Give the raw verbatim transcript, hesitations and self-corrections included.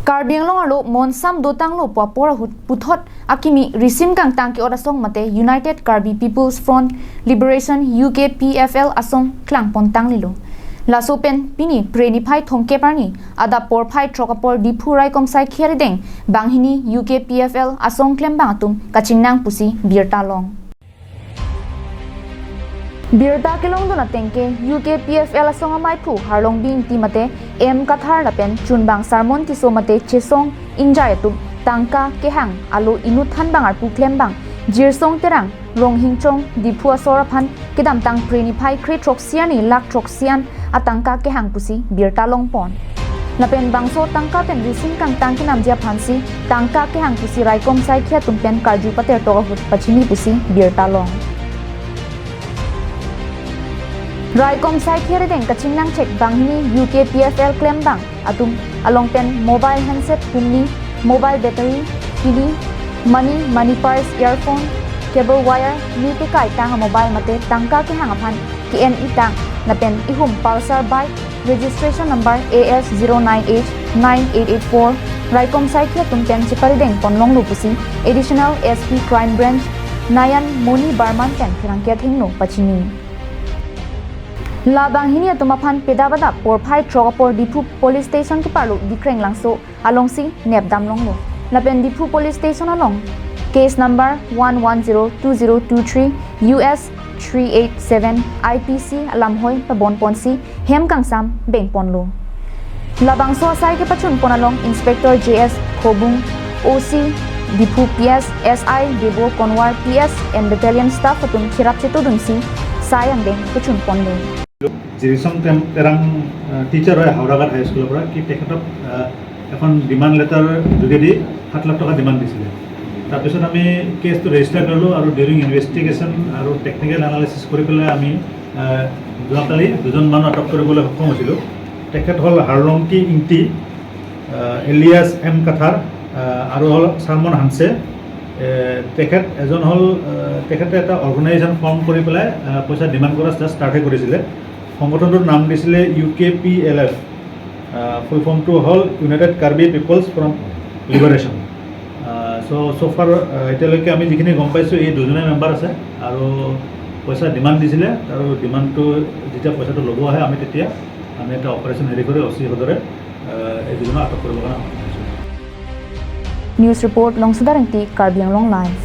Karbi Anglong arlo monsam dotanglo pu apor ahut puthot akimi risim kangtang ke-ot asong mate United Karbi People's Front Liberation, U K P F L asong klangpon tanglilo. Laso pen pini Phre niphai thomkep arni adap porphai throk apor Diphu raikom saikhia rideng banghini U K P F L asong klembang atum kachingnang pusi birta long. Birta kelongdun ateng ke U K P F L asong amaiphu Harlongbi Ingti mate M Kathar lapen chunbang Sarmon Tisso mate Chesong Ingjai atum tangka kehang alo inut thanbang arpu klembang Jirsong Terang, Ronghingchong, Diphu asor aphan kedamtang Phre niphai kre throksi arni lakh throksi an atangka kehang pusi birta longpon. Lapen bangso tangka pen risim kangtang kenamji aphansi tangka kehang pusi raikom saikhia atum pen karju patertok ahut pachini pusi birta long. Raikom saikhia rideng kachingnang chek banghini U K P F L klembang atum along pen mobile handset humni, mobile battery, kili, money, money purse, earphone, cable wire, ne kekai tang a-mobile mate tangka kehang aphan ke-en itang lapen ihum Pulsar bike registration number A S zero nine H nine eight eight four raikom saikhia atum pen cheparideng ponlonglo pusi Additional S P Crime Branch Nayan Moni Barman pen pherangke athengno pachini. La banghini atum aphan pedap adap porphai throk apor Diphu Police Station keparlo Dikreng Langso alongsi nepdam longlo. Lapen Diphu Police Station along case number one one zero two zero two three U S three eight seven I P C alamhoi pabonponsi hem kangsam bengponlo. Labangso asai kepachunpon along Inspector J S Khobung, O C Diphu P S, S I Debo Konwar P S and battalion staff atum cherap chetudunsi sai angdeng pachunponlo. জিৰিচং টেম-, তেৰাং, আহ, টিচাৰ হয় হাওৰাঘাট হাইস্কুলৰ পৰা, কি তেখেতক, আহ, এখন demand letter যোগেদি সাত লাখ টকা ডিমাণ্ড দিছিলে। তাৰপিছত আমি কেছটো ৰেজিষ্টাৰ কৰিলোঁ আৰু ডিউৰিং ইনভেষ্টিগেশ্যন আৰু টেকনিকেল এনালাইচিছ কৰি পেলাই আমি, আহ, যোৱাকালি দুজন মানুহ আটক কৰিবলৈ সক্ষম হৈছিলোঁ। তেখেত হ'ল হাৰলংকি ইংতি, আহ, এলিয়াছ এম কাথাৰ, আহ, আৰু হ'ল চাৰমন হানছে। এ, তেখেত এজন হ'ল, আহ, তেখেতে এটা অৰ্গেনাইজেশ্যন ফৰ্ম কৰি পেলাই, আহ, পইচা ডিমাণ্ড কৰা ষ্টা-, ষ্টাৰ্টহে কৰিছিলে। সংগঠনটোৰ নাম দিছিলে U K P L F. আহ, ফুল ফৰ্মটো হ'ল united Karbi peoples front liberation. আহ, চ', চ' ফাৰ, আহ, এতিয়ালৈকে আমি যিখিনি গম পাইছোঁ, এই দুজনে মেম্বাৰ আছে আৰু পইচা ডিমাণ্ড দিছিলে আৰু ডিমাণ্ডটো যেতিয়া পইচাটো ল'ব আহে, আমি তেতিয়া আমি এটা অপাৰেশ্যন হেৰি কৰি অচি সদৰে, আহ, এই দুজনক আটক কৰিবৰ কাৰণে সক্ষম হৈছোঁ। News report, Longsodar Engti, Karbi Anglong Live.